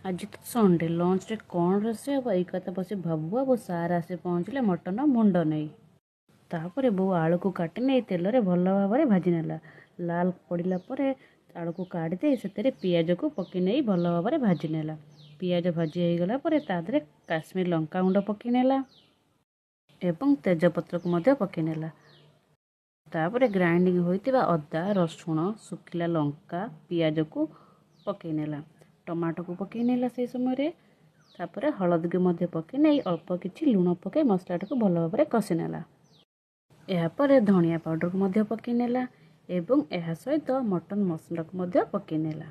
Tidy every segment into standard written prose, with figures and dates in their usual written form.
ଆଜି ତ ସଣ୍ଡେ, ଲଞ୍ଚରେ କ'ଣ ରୋଷେଇ ହେବ ଏଇ କଥା ବସି ଭାବୁ ଭାବୁ ସାର୍ ଆସି ପହଞ୍ଚିଲେ ମଟନ ମୁଣ୍ଡ ନେଇ। ତାପରେ ବୋଉ ଆଳୁକୁ କାଟି ନେଇ ତେଲରେ ଭଲ ଭାବରେ ଭାଜି ନେଲା। ଲାଲ ପଡ଼ିଲା ପରେ ଆଳୁକୁ କାଢ଼ି ଦେଇ ସେଥିରେ ପିଆଜକୁ ପକାଇ ନେଇ ଭଲ ଭାବରେ ଭାଜି ନେଲା। ପିଆଜ ଭାଜି ହେଇଗଲା ପରେ ତା ଦେହରେ କାଶ୍ମୀର ଲଙ୍କା ଗୁଣ୍ଡ ପକାଇ ନେଲା ଏବଂ ତେଜପତ୍ରକୁ ମଧ୍ୟ ପକାଇ ନେଲା। ତାପରେ ଗ୍ରାଇଣ୍ଡିଙ୍ଗ ହୋଇଥିବା ଅଦା, ରସୁଣ, ଶୁଖିଲା ଲଙ୍କା, ପିଆଜକୁ ପକାଇ ନେଲା। ଟମାଟୋକୁ ପକାଇ ନେଲା ସେହି ସମୟରେ। ତାପରେ ହଳଦୀକୁ ମଧ୍ୟ ପକାଇ ନେଇ ଅଳ୍ପ କିଛି ଲୁଣ ପକାଇ ମସଲାଟାକୁ ଭଲ ଭାବରେ କଷି ନେଲା। ଏହାପରେ ଧନିଆ ପାଉଡ଼ରକୁ ମଧ୍ୟ ପକାଇ ନେଲା ଏବଂ ଏହା ସହିତ ମଟନ୍ ମସଲାକୁ ମଧ୍ୟ ପକାଇ ନେଲା।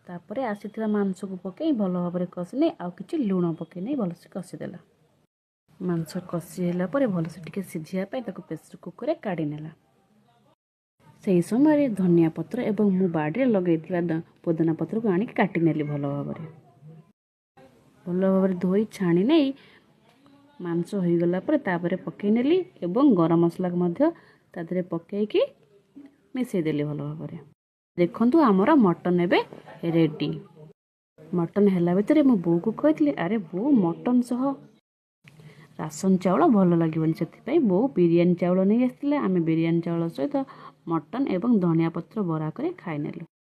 ତାପରେ ଆସିଥିବା ମାଂସକୁ ପକାଇ ଭଲ ଭାବରେ କଷି ନେଇ ଆଉ କିଛି ଲୁଣ ପକାଇ ନେଇ ଭଲସେ କଷିଦେଲା। ମାଂସ କଷି ହେଲା ପରେ ଭଲସେ ଟିକେ ସିଝିବା ପାଇଁ ତାକୁ ପ୍ରେସର କୁକରରେ କାଢ଼ି ନେଲା। ସେହି ସମୟରେ ଧନିଆ ପତ୍ର ଏବଂ ମୁଁ ବାଡ଼ିରେ ଲଗାଇଥିବା ପୋଦିନା ପତ୍ରକୁ ଆଣିକି କାଟି ନେଲି। ଭଲ ଭାବରେ ଭଲ ଭାବରେ ଧୋଇ ଛାଣି ନେଇ ମାଂସ ହୋଇଗଲା ପରେ ତାପରେ ପକାଇ ନେଲି ଏବଂ ଗରମ ମସଲାକୁ ମଧ୍ୟ ତା ଦେହରେ ପକାଇକି ମିଶାଇ ଦେଲି ଭଲ ଭାବରେ। ଦେଖନ୍ତୁ, ଆମର ମଟନ୍ ଏବେ ରେଡ଼ି। ମଟନ୍ ହେଲା ଭିତରେ ମୁଁ ବୋଉକୁ କହିଥିଲି, ଆରେ ବୋଉ, ମଟନ୍ ସହ ରାସନ ଚାଉଳ ଭଲ ଲାଗିବନି। ସେଥିପାଇଁ ବୋଉ ବିରିୟାନୀ ଚାଉଳ ନେଇ ଆସିଥିଲା। ଆମେ ବିରିୟାନୀ ଚାଉଳ ସହିତ ମଟନ୍ ଏବଂ ଧନିଆ ପତ୍ର ବରା କରି ଖାଇନେଲୁ।